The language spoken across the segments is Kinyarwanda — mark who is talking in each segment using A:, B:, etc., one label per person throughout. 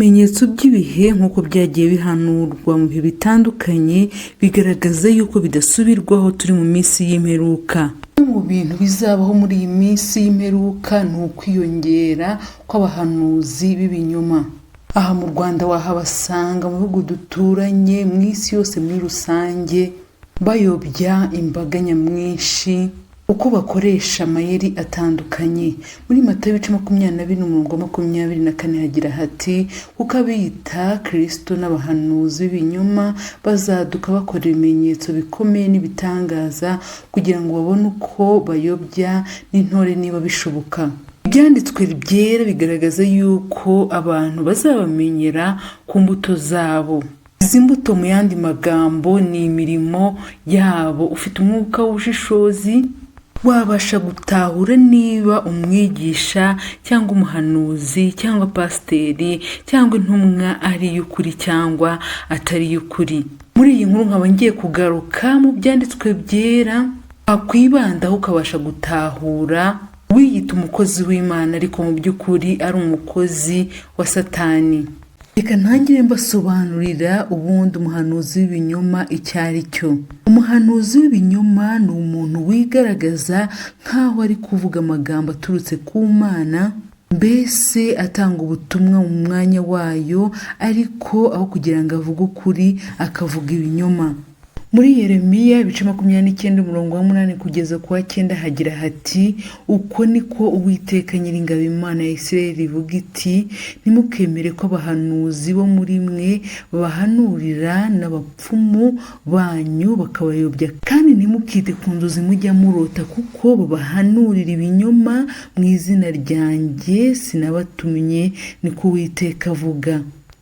A: Ibimenyetso by'ibihe nk'uko byagiye bihanurwa mu bihe bitandukanye bigaragaza yuko bidasubirwaho turi mu minsi y'imperuka. Bimwe mu bintu bizabaho muri iyi minsi y'imperuka ni ukwiyongera kw'abahanuzi b'ibinyoma. Aha mu Rwanda wahabasanga, mu bihugu duturanye, mu isi yose muri rusange, bayobya imbaga nyamwinshi uko bakoresha amayeri atandukanye. Muri Matayo ibice 22 umurongo wa 24 hagira hati: "Kuko abiyita Kirisito n'abahanuzi b'ibinyoma bazaduka bakora ibimenyetso bikomeye n'ibitangaza, kugira ngo babone uko bayobya n'intore niba bishoboka." Ibyanditswe byera bigaragaza yuko abantu bazabamenyera ku mbuto zabo. Izi mbuto, mu yandi magambo, ni imirimo yabo. Ufite umwuka w'ubushishozi wabasha gutahura niba umwigisha cyangwa umuhanuzi cyangwa pasiteri cyangwa intumwa ari iy'ukuri cyangwa atari iy'ukuri. Muri iyi nkuru nkaba ngiye kugaruka mu byanditswe byera, wakwibandaho ukabasha gutahura wiyita umukozi w'Imana ariko mu by'ukuri ari umukozi wa Satani. Reka ntangire mbasobanurira ubundi umuhanuzi w'ibinyoma icyo ari cyo. Umuhanuzi w'ibinyoma ni umuntu wigaragaza nk'aho ari kuvuga amagambo aturutse ku Mana, mbese atanga ubutumwa mu mwanya wayo, ariko aho kugira ngo avuge ukuri akavuga ibinyoma. Muri Yeremiya ibice 29 umurongo wa 8 kugeza ku wa 9 hagira hati: "Uko niko Uwiteka Nyiringabo Imana ya Isirayeli ivuga iti: Ntimukemere ko abahanuzi bo muri mwe babahanurira n'abapfumu banyu bakabayobya, kandi ntimukite ku nzozi mujya murota, kuko babahanurira ibinyoma mu izina ryanjye, sinabatumye, niko Uwiteka avuga."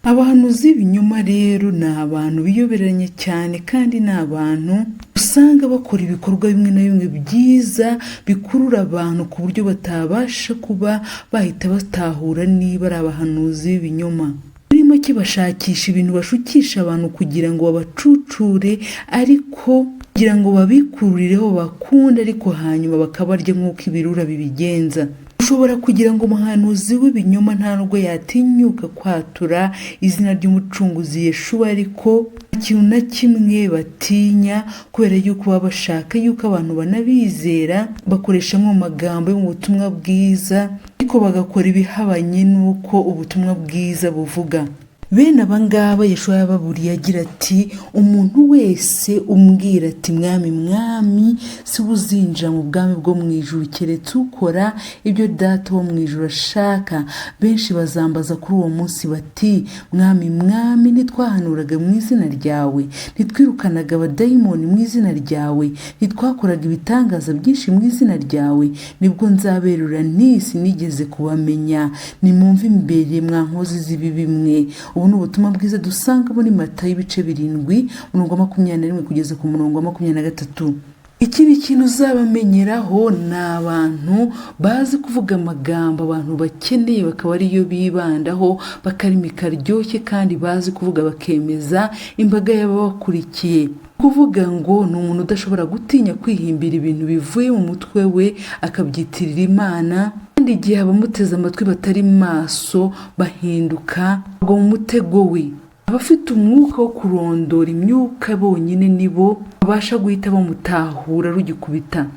A: Abahanuzi b'ibinyoma rero ni abantu biyoberanya cyane, kandi ni abantu usanga bakora ibikorwa bimwe na bimwe byiza bikurura abantu, ku buryo batabasha kuba bahita batahura niba ari abahanuzi b'ibinyoma. Muri make, bashakisha ibintu bashukisha abantu kugira ngo babacucure, ariko kugira ngo babikururireho bakunde, ariko hanyuma bakabarya nk'uko ibirura bibigenza. Ushobora kugira ngo umuhanuzi w'ibinyoma nta nubwo yatinyuka kwatura izina ry'Umucunguzi Yeshuwa, ariko nta kintu na kimwe batinya, kubera yuko baba bashaka yuko abantu banabizera. Bakoresha amwe mu magambo yo mu butumwa bwiza, ariko bagakora ibihabanye n'uko ubutumwa bwiza buvuga. Bene aba ngaba Yeshuwa yababuriye agira ati: "Umuntu wese umbwira ati: 'Mwami, Mwami,' si we uzinjira mu bwami bwo mu ijuru, keretse ukora ibyo Data wo mu ijuru ashaka. Benshi bazambaza kuri uwo munsi bati: 'Mwami, Mwami, ntitwahanuraga mu izina ryawe? Ntitwirukanaga abadayimoni mu izina ryawe? Ntitwakoraga ibitangaza byinshi mu izina ryawe?' Nibwo nzaberura nti: 'Sinigeze kubamenya, nimumve imbere, mwa nkozi z'ibibi mwe.'" Ubu ni ubutumwa bwiza dusanga muri Matayo ibice 7 umurongo wa 21 kugeza ku murongo wa 23. Ikindi kintu uzabamenyeraho ni abantu bazi kuvuga amagambo abantu bakeneye, bakaba ariyo bibandaho, bakarimi karyoshye, kandi bazi kuvuga bakemeza imbaga y'ababakurikiye. Kuvuga ngo ni umuntu udashobora gutinya kwihimbira ibintu bivuye mu mutwe we akabyitirira Imana, kandi igihe abamuteze amatwi batari maso bahinduka bagwa mu mutego we. Abafite umwuka wo kurondora imyuka bonyine nibo babasha guhita bamutahura rugikubita.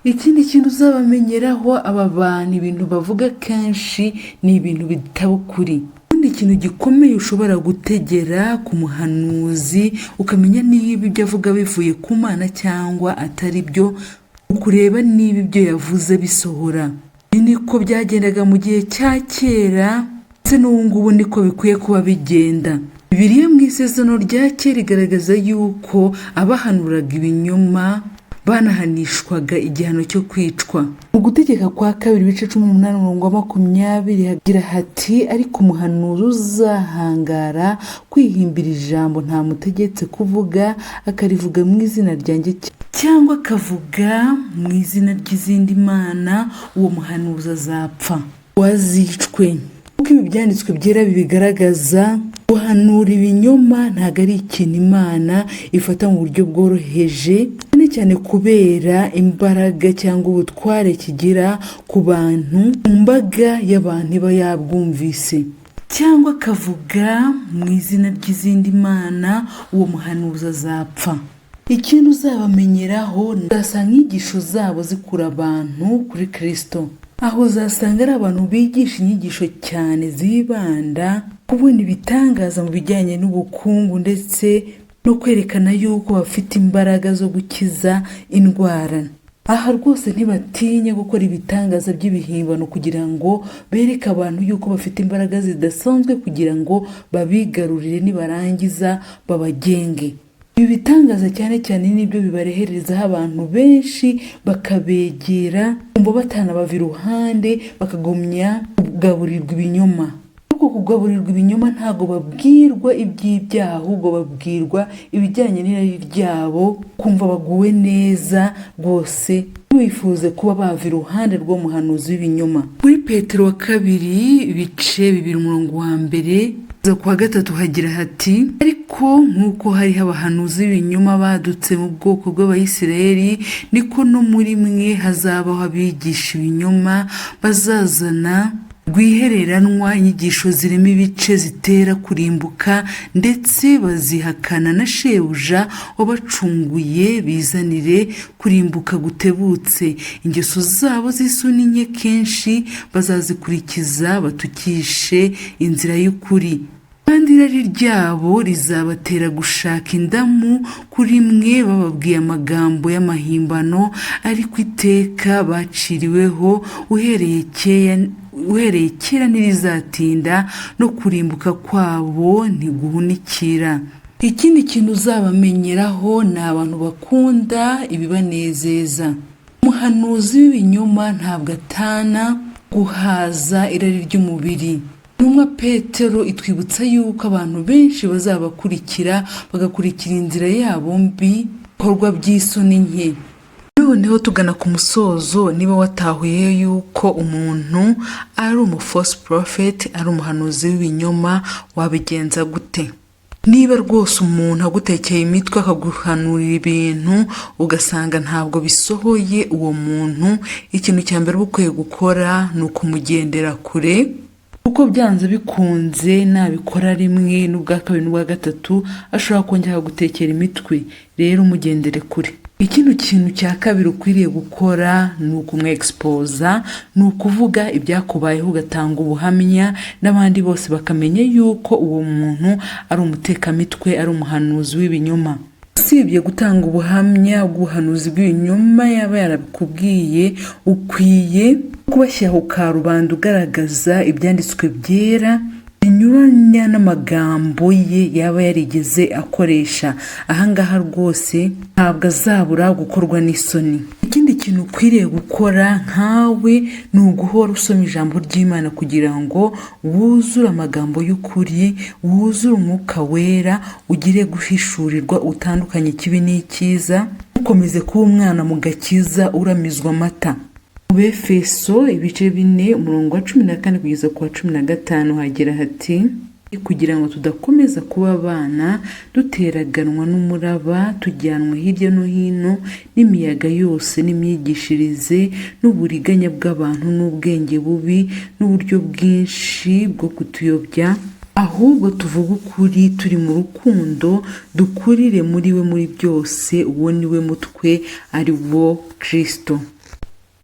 A: Ikindi kintu uzabamenyeraho aba bantu, ibintu bavuga kenshi ni ibintu bitaba ukuri. Ikindi kintu gikomeye ushobora gutegera ku muhanuzi ukamenya niba ibyo avuga bivuye ku Mana cyangwa atari byo, ukureba niba ibyo yavuze bisohora. Niko byagendaga mu gihe cya kera, ndetse n'ubu ngubu niko bikwiye kuba bigenda. Bibiliya mu Isezerano rya Kera igaragaza yuko abahanuraga ibinyoma banahanishwaga igihano cyo kwicwa. Mu Gutegeka kwa Kabiri ibice 18 umurongo wa 20 hagira hati: "Ariko umuhanuzi uzahangara kwihimbira ijambo ntamutegetse kuvuga, akarivuga mu izina ryanjye cyangwa akavuga mu izina ry'izindi mana, uwo muhanuzi azapfa, wazicwe." Nk'uko ibi byanditswe byera bibigaragaza, guhanura ibinyoma ntabwo ari ikintu Imana ifata mu buryo bworoheje, cyane cyane kubera imbaraga cyangwa ubutware kigira ku bantu, mu mbaga y'abantu iba yabwumvise. Cyangwa akavuga mu izina ry'izindi mana, uwo muhanuzi azapfa. Ikindi uzabamenyeraho, uzasanga inyigisho zabo zikura abantu kuri Kirisito. Aho uzasanga ari abantu bigisha inyigisho cyane zibanda kubona ibitangaza mu bijyanye n'ubukungu, ndetse no kwerekana yuko bafite imbaraga zo gukiza indwara. Aha rwose ntibatinya gukora ibitangaza by'ibihimbano kugira ngo bereke abantu yuko bafite imbaraga zidasanzwe, kugira ngo babigarurire, nibarangiza babagenge. Ibi bitangaza cyane cyane nibyo bibareherezaho abantu benshi, bakabegera, kumva batanabava iruhande, bakagumya kugaburirwa ibinyoma. Ariko kugaburirwa ibinyoma, ntabwo babwirwa iby'ibyaha, ahubwo babwirwa ibijyanye n'irari ryabo, kumva baguwe neza rwose, bifuze kuba bava iruhande rw'umuhanuzi w'ibinyoma. Muri Petero wa kabiri, ibice 2, umurongo wa 1 kugeza ku wa 3, hagira hati: "Ariko nk'uko hariho abahanuzi b'ibinyoma badutse mu bwoko bw'Abayisiraheli, niko no muri mwe hazabaho abigisha ibinyoma, bazazana rwihereranwa inyigisho zirimo ibice zitera kurimbuka, ndetse bazihakana na shebuja wabacunguye, bizanire kurimbuka gutebutse. Ingeso zabo z'isoni nke kenshi bazazikurikiza, batukishe inzira y'ukuri. Kandi irari ryabo rizabatera gushaka indamu kuri mwe, bababwiye amagambo y'amahimbano. Ariko iteka baciriweho uhereye kera ntirizatinda, no kurimbuka kwabo ntiguhunikira." Ikindi kintu uzabamenyeraho ni abantu bakunda ibibanezeza. Umuhanuzi w'ibinyoma ntabwo atana guhaza irari ry'umubiri. Intumwa Petero itwibutsa yuko abantu benshi bazabakurikira, bagakurikira inzira yabo mbi, ibikorwa by'isoni nke. Noneho tugana ku musozo, niba watahuye yuko umuntu ari umu false prophet, ari umuhanuzi w'ibinyoma, wabigenza gute? Niba rwose umuntu agutekeye imitwe, akaguhanurira ibintu, ugasanga ntabwo bisohoye, uwo muntu ikintu cya mbere uba ukwiye gukora ni ukumugendera kure, kuko byanze bikunze nabikora rimwe n'ubwa kabiri n'ubwa gatatu, ashobora kongera akagutekera imitwe. Rero umugendere kure. Ikindi kintu cya kabiri ukwiriye gukora ni ukumwexposa, ni ukuvuga ibyakubayeho, ugatanga ubuhamya, n'abandi bose bakamenya yuko uwo muntu ari umutekamitwe, ari umuhanuzi w'ibinyoma. Usibye gutanga ubuhamya bw'ubuhanuzi bw'ibinyoma yaba yarabikubwiye, ukwiye kubashyira ku karubanda, ugaragaza ibyanditswe byera binyuranya n'amagambo ye yaba yarigeze akoresha. Ahangaha rwose ntabwo azabura gukorwa n'isoni. Ikindi kintu ukwiriye gukora nkawe ni uguhora usoma ijambo ry'Imana, kugira ngo wuzure amagambo y'ukuri, wuzure Umwuka Wera, ugire guhishurirwa, utandukanye ikibi n'icyiza. Ntukomeze kuba umwana mu gakiza uramizwa amata. Mu Befeso ibice 4, umurongo wa 14 kugeza ku wa 15, hagira hati: "Kugira ngo tudakomeza kuba abana duteraganwa n'umuraba, tujyanwa hirya no hino n'imiyaga yose n'imyigishirize n'uburiganya bw'abantu n'ubwenge bubi n'uburyo bwinshi bwo kutuyobya, ahubwo tuvuge ukuri turi mu rukundo, dukurire muri we muri byose, uwo ni we mutwe, ari wo Kirisito."